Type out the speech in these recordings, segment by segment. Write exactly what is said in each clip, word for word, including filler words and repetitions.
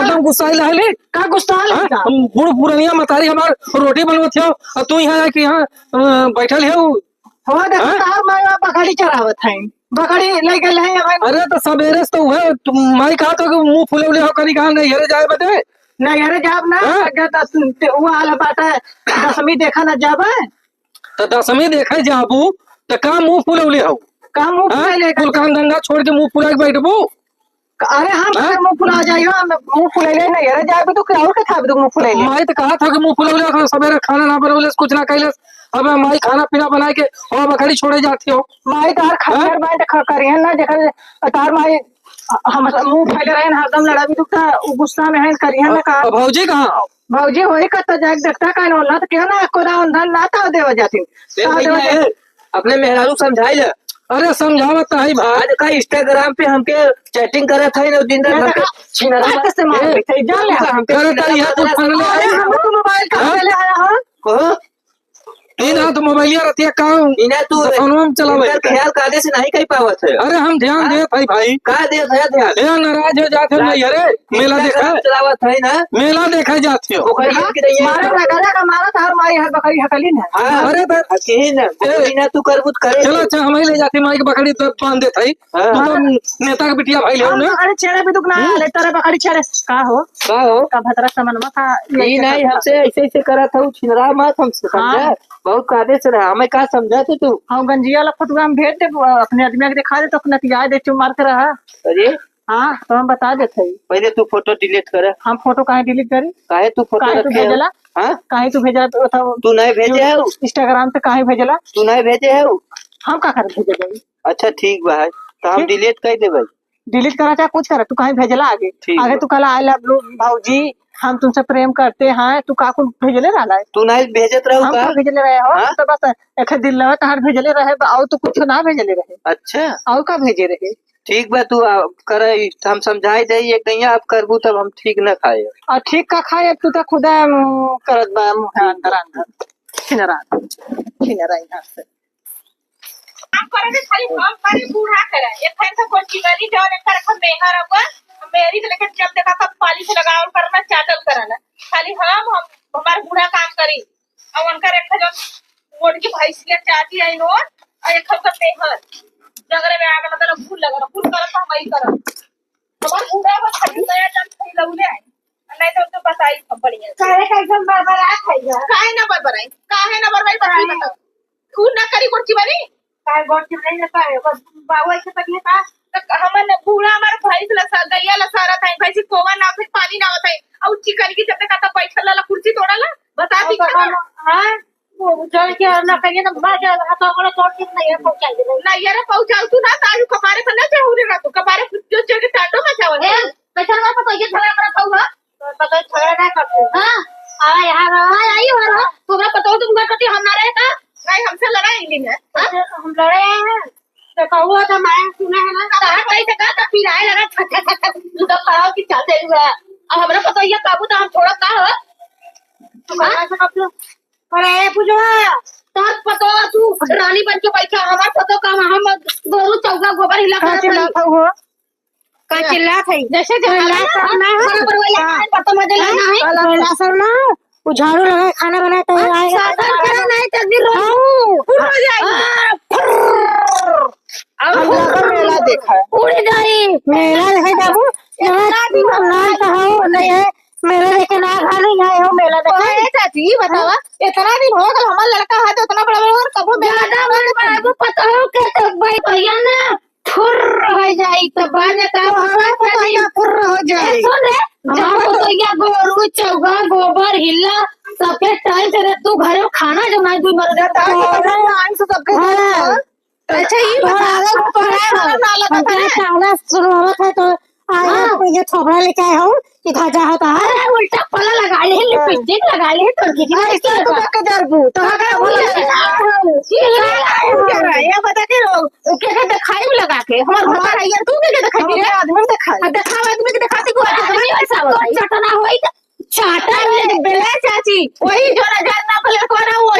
हरदम गुस्साइल रहेली। का गुस्साइल है हाँ? का? हम बूढ़ पुरनिया मतारी हमार रोटी बनवत हो, और तू यहाँ आके यहाँ, अ, बैठल है। हो, देखो, हाँ? तार माई बाप बकरी चरावत हैं, बकरी ले गए हैं। अरे, तो सबेरे से तो उहे, तू माई कहा तो कि मुंह फुलौले हो, कनी कहा नैहरे जाए बदे। नैहरे जाब ना, हाँ? अगर दस, ते हुआ आला बाटे, दसवीं देखा ना जाबे। तो दसवीं देखे जाबू, तो का मुंह फुलौले हो? का मुंह हाँ? फुलौले? कुल काम धंधा छोड़ के मुंह फुला के बैठबू? अरे हम हाँ? अगर मुंह फुला जाई हो, हम मुंह फुलैले नहीं, अरे जाबे तो क्या और के खाबे तो मुंह फुलैले। माई तो कहा था कि मुंह फुलौले हो, सबेरे खाना ना बनौले, कुछ ना कैले। अब माई खाना पीना बनाए के और बकरी छोड़े जाती हो। माई तो हर हाँ? खंडर माई तो खा करिहन ना, जेकर तार माई हम मुंह फैले रहे हरदम लड़ाई दुखता, उ गुस्सा में है करिहन ना का। अब भौजी कहाँ हो? भौजी वही करता जाके देखता का ना, तो क्यों ना कोदा उंधन ना ताव देवा जाती। ए ताव भैया, देवा जाती। ए, अपने मेहरारू समझाई ले। अरे समझावत तो है भाई। आज का Instagram पे हमके chatting करत है ना, दिन रात ये हमके देखा, छिनरा कैसे मार ए, देते हैं, जान ले। हमके अरे तो छिनरा ये कुछ मार फैसला अरे है। हम तो मोबाइल कहाँ हाँ? ले आया हो? कहो। तीन हाथ मोबाइलिया रहती है, काम इन्हें तू फोनवा में चलावे। इनकर ख्याल कायदे से नहीं कर पावत है। अरे हम ध्यान हाँ? देत है भाई। का देत है ध्यान? ए नाराज हो जात है नहीं, अरे मेला देखा चलावत है ना। मेला देखा जात हो। ओकर हाँ? याद के रहिए। मारा ना, गला का मारा था और मारी हाथ बकरी हकली ना। हाँ। अरे तो अकेले ना, ए, बिना तू करबूत करे। चलो अच्छा, हम ही ले जाती माई के बकरी तो बांध देत है। हाँ। तू तो नेता के बिटिया भाई लेव ना। अरे छेड़े भी दुख ना हम्म। ले, तेरे बकरी छेड़े। का हो? का हो? का भतरा समनवा का ई लेके नहीं, चलता? हमसे ऐसे ऐसे करत हऊ, छिनरा मत हमसे, हाँ। समझा? बहुत कायदे से रहा, हमें का समझा तू, तू? हाँ, गंजिया वाला फोटो हम भेज देबो, अपने आदमी के दिखा दे, तो अपने तिया दे, चुप मार के रहा। अरे। हाँ, तो हम बता देत हई। पहले तू फोटो delete कर। हम फोटो काहे delete करी? काहे तू फोटो काहे तू रखे हो? भेजला? हाँ? काहे तू भेजला? तो बताओ। तू नहीं भेजे हो? Instagram पे काहे भेजला? तू नहीं भेजे हो? हम का कर भेजे जाई? अच्छा, ठीक बा, है। तो हम ठीक। Delete कर देबे। Delete करा चाहे कुछ करा, तू काहे भेजला आगे? ठीक आगे बा। तू कहला, "I love you भौजी, हम तुमसे प्रेम करते हैं", तू का कुल भेजले रहला है? तू नहीं भेजत रहू हम का? का भेजले रहे हो? हाँ? तू तो बस एक दिन लगा तहार भेजले रहे, बा, और तू कुछ ना भेजले रहे। अच्छा। और का भेजे रहे? ठीक बा, तू आ, करे, हम समझाई दे, एक दैया आप करबू तब हम ठीक ना खाए। और ठीक का खाए, अब तू तो खुदा, उम, करत बा मुँह अंदर अंदर। छिनरा, छिनरा यहाँ से। काम करे के खाली हम करे, बूढ़ा करे। एक है तो गोलकी गली जौन एक तरफ मेहर हुआ, मेहरी के लेके जब देखा तब पालिश लगावल करना, चाटल करना। खाली हम, हम, हमार बूढ़ा काम करी। और उनका एक जो मोटकी भैंसिया चाची आई नोर, और एक हमका मेहर। जगरे में आग लगल, फूल लगल, फूल करत हम वही करब। हमार बूढ़ा बस खाली नया जन खरीदौले आई। नहीं तो, तो बताई सब बढ़िया से। काहे का एकदम बरबरा खाइबा? काहे ना बरबराई? काहे ना बरबराई? बताई काहे? बताओ। खून ना करी गोरकी बनी? काहे गोरकी बनी ना काहे? बस बाबू ऐसे करिए का? तो हमन बूढ़ा हमार भैंस लसा-, गैया लसारत है, भैंसी कोवा ना होत है, पानी ना होत है। और चिकन की जब तक आता बैठल रहला, कुर्सी तोड़ला, बता और दी तो खाना। हम, हाँ, वो जल के और ना करिए तो बात है, हाथ पकड़ो, तोड़ के नहीं है, पहुंचा दे। नहीं, यार, पहुंचाओ तू ना, तारू कपारे पर ना चढ़ू रे, तू कपारे पर जो चढ़ के टाटो मचाओ। ए, कैसन बात है, कैसे झगड़ा करत हऊ, हाँ? तो पता है, झगड़ा ना करते। हाँ, आ, यहाँ रहो, हाँ, आई हो रहो। हमरा पता हो, तुम घर कती हम ना रहे का? नहीं, हमसे लड़ा इंडिंग है। हाँ? तो हम लड़े हैं, तो कहुआ तो मैं सुने है ना, कहा कहीं से कहा, तो फिर आए लगा, छक, छक, छक, छक, तू तो खड़ा होके चल दे हुआ। अब हमरा पता है, ये काबू तो हम छोड़ा का हो? तू कहाँ से कब से? अरे, बुझवा, तोर पता तू रानी बन के बैठा, हमार पता का हम गोरू चौका गोबर हिला का करत हई। चिल्लात हऊ हो? का हाँ। चिल्लात है? जैसे जैसे चिल्लात है ना। खाना पर वही हाँ। खाए, पता मजे लेना है। हाँ, चिल्लात है ना। वो झाड़ू लगाए, खाना बनाए, तो हाँ, आएगा। साधन करे नहीं, तो अभी रोज हाँ। फुर हो जाएगी। हाँ, फुर। अब हम लोग मेला देखा है। उड़ गई। मेला देखा है बाबू। यहाँ इतना दिन नाम तो हो, नहीं है। मेला देखे ना, खाली यहाँ हो, मेला देखा है। ओए, चाची, ये बतावा, हाँ। इतना दिन हो गया, हमारा लड़का है तो इतना बड़ा बड़ा और कबो मेला ज्यादा नहीं बड़ा बड़ा, वो पता हो के तो भाई भैया ना। फुर्र हो जाई, तो बाद में का तो हमार पतोहिया फुर्र हो जाए। ए, सुन रे, हमार जब पतोहिया गोरू, चौगा, गोबर, हिल्ला, सबके टाइम से रे, तू घरे में खाना जो नहीं, तू मर जा। तो टाइम से सबके हाँ। अच्छा, ई तो बता, आगे तो तोहरा है, खाना ना लगा हमके था। खाना शुरू होत है, तो आगे हाँ। तो ये थोबड़ा लेके आए हो कि धजा होता है। अरे, उल्टा पला लगा ले, हाँ। लिपस्टिक लगा ले, तो दीदी अरे, लगा। तो का कर दरबू? तो का कर दरबू? ये लगा, ये लगा, ये बता के लो। ओके, के देखाई लगा के, हमार भतार है, तू के देखाई हमरे आदमी में देखाई। आ, देखाओ, आदमी के देखाती को आदमी आदमी वैसा होता है। चटना होई तो चाटा ले। बेला चाची, वही जो नजर ना भले को ना, वो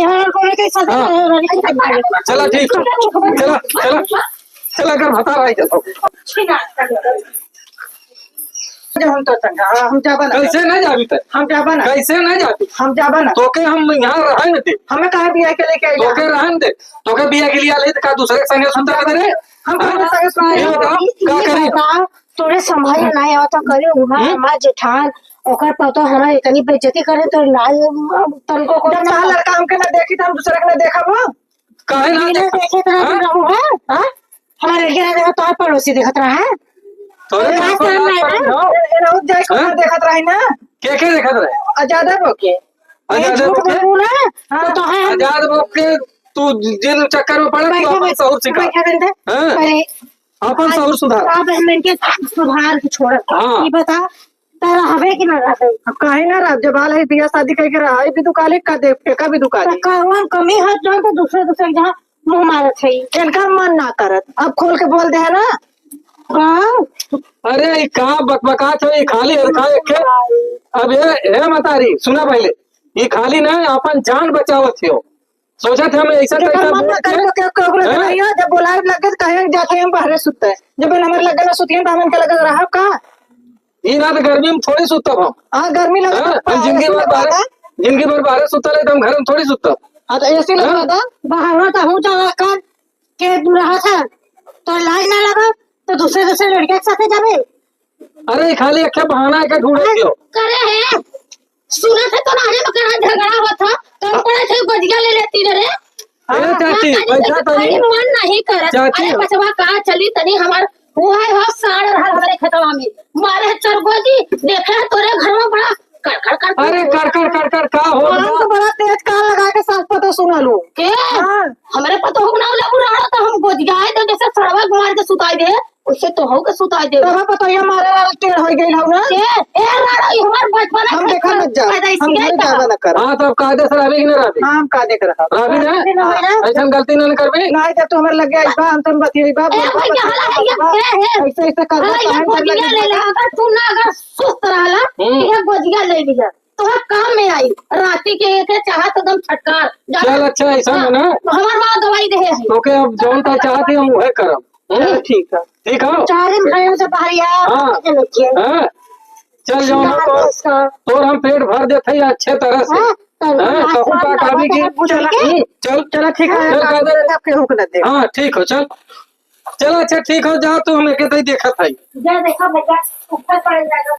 यहाँ लड़कों के साथ हाँ। चला ठीक, चला, चला, चला कर भतार आई चलो। जो हम तो तंग, हाँ, हम जाबा ना। कैसे ना जाबी ते? हम जाबा ना। कैसे ना जाबी? हम जाबा ना। तोके हम यहाँ रहन दे। हमें कहाँ बिया के लेके आई? तोके रहन दे। तोके बिया के लिए आले तो का दूसरे के संगे सुंदर बदले? हम हाँ? कहाँ संगे सुंदर ये बताओ, का ये करी? बताओ, तोरे संभाल नहीं आवता करे, उहाँ हम्म? हमार जेठान, ओकर पतो हमार इतनी बेइज्जती करे, तो लाज तनको को जब ना लड़का हमके ना देखी, तो हम दूसरे के ना देखब हो? काहे ना बिना देखा? देखे तो ना हाँ? रहू है, हाँ? हमारे लड़के ना देखा, तोहर पड़ोसी देखत रहा है। तोरे अरे, ना बात कोई करना बात है। करना हो। ए, ए, राउत जाए को हाँ? देखत रही ना। के के देखत रहे? आजादा बो के। आजादा ये बो झूठ के? बोलू ना, हाँ। तो, तो है हम आजाद बो के तू जिन चक्कर में पड़ा, तू बैठा अपन बैठा, सहूर सिखा। बैठा बैठा। हाँ? अरे, अपन आज सहूर सुधार। अब हम इनके सुधार के छोड़त। हाँ। ये बता, त रहबे कि ना रहबे? अब काहे ना रहब? जब आल है बियाह शादी करके रहा, ई भी दुकाले का दे, फेंका भी दुकाले। त कहूँ हम कमी हट जाओ तो दूसरे दूसरे के जहाँ मुँह मारत है। इनका मन ना करत, अब खोल के बोल दे है ना। हाँ। अरे, ई का बकबकात है, ई खाली हरखा एक के। अब ये, हे मतारी, सुना पहले, ई खाली ना अपन जान बचावत हो। सोचत हम ऐसा जेकर कैसा मन बोल ना करे के, तो के, के ओकरे से हैं? नहीं हो, जब बोलाए लगे तो कहे जाते हैं बाहरे सुते। जब इन हमारे लगे ना सुतिए तो हम इनके लगे रहब का? ई रात गर्मी में थोड़ी सुतब हम। हाँ, गर्मी लगे हाँ, तो हम जिंदगी भर बाहरे, बाहरे, जिंदगी भर बाहरे सुतल है तो हम घर में थोड़ी सुतब। हाँ, तो एसी लगा हाँ? दो। बाहर तो हूँ जावा कर के रहा था, तो लाज ना लगा, तो दूसरे दूसरे लड़के के साथे जाबे। अरे, ई खाली एक बहाना है के ढूंढे क्यों? करे है, सुनत है तो ना, अरे, मकरा झगड़ा होत था, तो हम पड़े थे, गोजिया ले लेती रे। अरे हाँ, चाची, हाँ, बैठा अरे, तनी। मन नहीं करत। चाची। अरे, बचवा का चली तनी हमार, वो है हो साड़ रहा हमारे खेतवा में। मारे है चरगोजी, देखे है तोरे घर में बड़ा कड़कड़, कड़कड़, अरे, कड़कड़, कड़कड़ का हो? हम तो बड़ा तेज कान लगा के सास पतोह सुना लू। के? हाँ। हमरे पतोह को ना लेबू रहा तो हम गोजिया है तो जैसे सड़वा मार के सुताई दे। उससे तो होगा सुता दे। तब पतोहिया मारे वाला टेढ़ हो गई हो ना। ए, ए, राड़ो, ये हमार बचपना हम के देखा मत जा, पैदा इसी हम के घर का। जाबे न कर। हाँ, तो अब कायदे से रहबी कि ना रहबी? हाँ, हम कायदे के रहब। रहबी ना? रहबी ना, होई ना। ऐसन गलती ना करबी। नहीं, जब तू हमारे लगे आइबा, हम तुम बतियाइबा, ए, बोलबा, भैया, हला, भैया, बतियाइबा। ए, ए। ऐसे, ऐसे करबा, हला, ये तहन गोदिया ले ले, अगर तू ना, अगर सुस्त रहला, हम्म। ये गोदिया ले लिया। तोहर काम में आई, राती के एक है चाहत एकदम छटकार। जाना? चल, अच्छा, ऐसा हाँ, है ना? तो हमार माँ दवाई दे है। ओके, अब जौन का चाहत है, हम उहे करब। हम्म? चल, ठीक है। ठीक है? चार दिन खाए से बाहर यार, हाँ। ये लीजिए। हाँ? चल, जौन हो तो, इसका। तोर हम पेट भर देते हैं अच्छे तरह से। हाँ, तो हाँ, हम कहूँ का बात कहबी कि करते हैं, बुझल के? हम्म, चल। चलो, ठीक है, चल, बात कह दे। करते हैं, आपके हुक न दे। हाँ, ठीक हो, चल। चल, अच्छा, ठीक हो, जा, तू हम एके तई देखत है। जा, देखा, बेटा, ऊपर पड़ जाएगा।